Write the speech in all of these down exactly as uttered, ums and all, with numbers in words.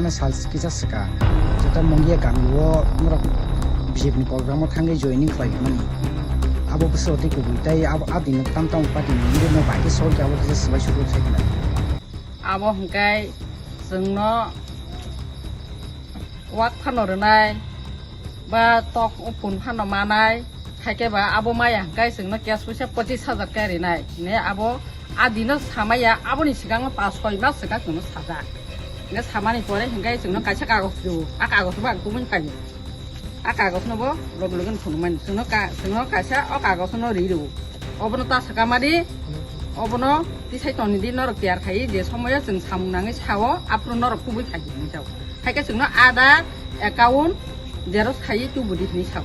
Sal kisa swka. Jeta Mongia kamio norok B J P ni program o thangwi joining khlai mani. Abo bwswk tei kubui tei abo adino tam tam party ni leader no bai khe sol khe abo kisa swbai sukwi khlai mani. Abo hwnkhe chwngno wak phano rwnai, ba tok phun phano manai, haikhe ba abo maya hwnkhe chwngno cash puisa pochis hajar khe rinai. Hine abo adino samaya, aboni swkango pas soi mas swkang chwngno sajak. Hine samani pore hwnkhe chwngno kaisa kagoj rwo, a kagoj bo ang tubui phaio. A kagoj no bo log loge no phunukmani. Chwngno ka-, chwngno kaisa o kagoj no ri rwo. Obono ta swkamani, obono tisai toni di norok tiyar khai, je somoyo chwng samung nangwi sao, aphuru norok tubui khai hinwi jao. Haikhe chwngno Aadhaar, account, xerox khai tubudi hinwi sao.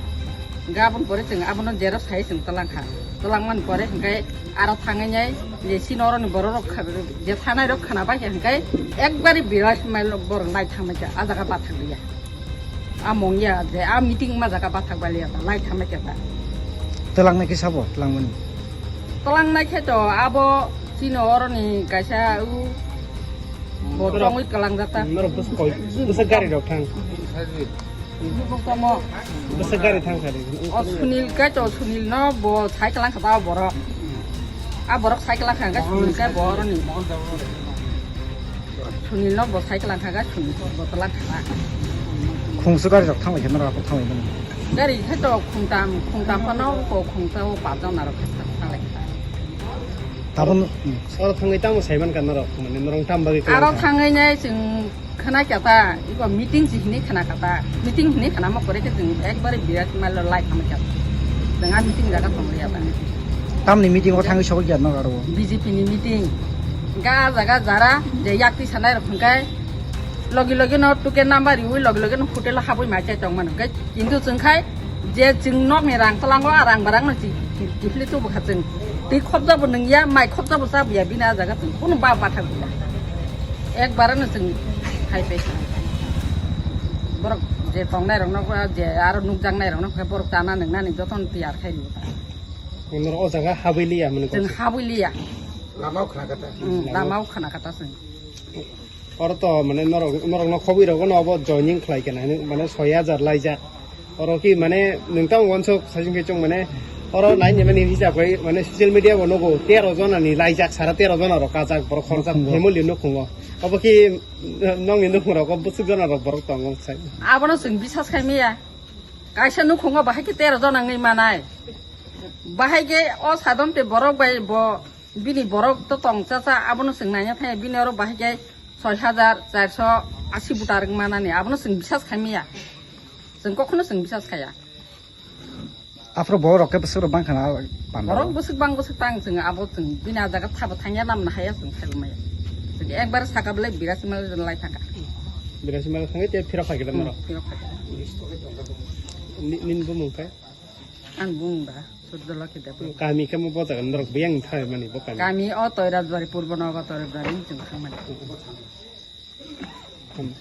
Gabon pore chwng abono xerox khai chwng twlang kha. Twlang mani pore hwnkhe aro thangwi nai je chini oroni borok rok kha-, je thanai rok khna bai khe hwnkhe ekbari birat mail borok lai thangbai kha, a jaga bathak liya. A mongya je a meeting ma jaga bathak bai liya ta, lai thangbai khe ta. Twlang nai khe sabo, twlang mani. Twlang nai khe to abo chini oroni kaisa u bo tongwi twlang jata. Norok bwsa koi, bwsa gari rok thang. Tamo. Bwsa gari thang kha de. O Sunil kai to, Sunil no bo cycle ang kha ta borok. A borok cycle ang kha, Sunil kai bo oroni. Sunil no bo cycle ang kha, Sunil bo twlang kha. Khungsu gari rok thang lai khe norok thang lai mani. Gari khe to khungtam, khungtam phano ko khungsa o pa jon narok khe thang lai kha. Tabun. Oro thangwi tamo saiman ka norok, mane norok tam bagwi kwlang kha. Aro thangwi nai chwng khna kya ta, iko meeting si hini khna kata. Meeting hini khna ma kore khe chwng ekbare birat mal lai khama kya. Chwng a meeting jaga thang liya ta. Tamni meeting o thangwi sogwi kya norok aro? B J P ni meeting. Ga jaga jara je yakti sanai rok hwnkhe logi logi no tuke number riwi logi logi no hotel o habwi ma chai tong mano. Hwnkhe kintu chwng khai je chwng nokni rang twlango, a rang barang no chi-, chi-, chifli tubu kha chwng. Twi khobjabo nwngya, mai khobjabo chabuya, bini a jaga chwng kunu ba bathak buya. Ekbare no chwng hai pai kha. Borok je tongnai rokno, je aro nukjaknai rokno khe borok chana nwngnani jotono tiyar khai rw kha. Norok o jaga habwi liya mani. Chwng habwi liya. Lama o khna kata. Hmm, lama o khna kata chwng. Oro to mane norok, norokno khobwi rokno obo joining khlai khe nai, mane soi hajar laijak. Oro ki mane nwng tamo wansuk saichung khe chwng mane oro nai ni mani hisab khai mane social media bo nugo tero jona ni laijak, sara tero jona rok kajak borok khoroksa family nukhungo. Obo ki nokni nukhung rok bwswk jona rok borok tongo sai. Abono chwng bisas khai maya. Kaisa nukhungo bahai khe tero jona wngwi manai. Bahai khe o sadon te borok bai bo Bini borok to tong cha cha, abono chwng naina thangya, bini oro bahai khe soi hajar charso asi voter wng manani, abono chwng bisas khai maya. Chwng kokhono chwng bisas khaya. Aphuru borok rok khe bwswk rok bang khana panda. Borok bwswk bang bwswk tang chwng abo chwng bini a jaga thabo thangya namna haya chwng khai maya. Chwng ekbar saka belai birasi mal lai thangkha. Birasi mal thangwi te phirok khai khe Hmm, maro. Phirok khai khe. Ni, nini bumung khe? Ang bung da, Surjolokhi Debbarma. Kami khe mo bo jaga norok biyang thai mani bo kami. Kami o Toirajbari, Purbo Nogo Toirajbari ni chwng thangmani. Hmm.